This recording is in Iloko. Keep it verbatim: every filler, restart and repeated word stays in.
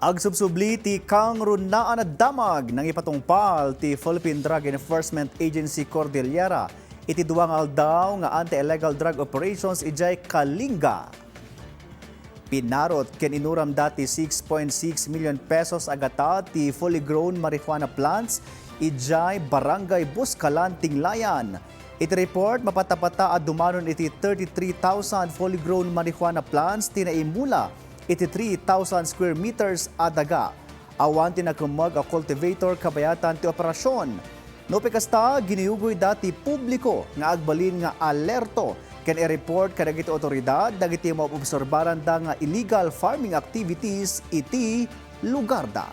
Agsubsubli ti kangrunaan a damag nangipatungpal ti Philippine Drug Enforcement Agency Cordillera iti dua nga aldaw nga anti-illegal drug operations idiay Kalinga. Pinarot ken inuram dati six point six million pesos a gata ti fully grown marijuana plants idiay Barangay Buscalan, Tinglayan. Iti report, mapatapata a dumanon iti thirty-three thousand fully grown marijuana plants ti naimula iti three thousand square meters a daga. Awan ti nakemmeg a cultivator kabayatan ti operasyon. Nupay kasta, ginuyugoyda ti publiko nga agbalin nga alerto ken i-report kadagiti otoridad dagiti maobserbaranda nga illegal farming activities iti lugarda.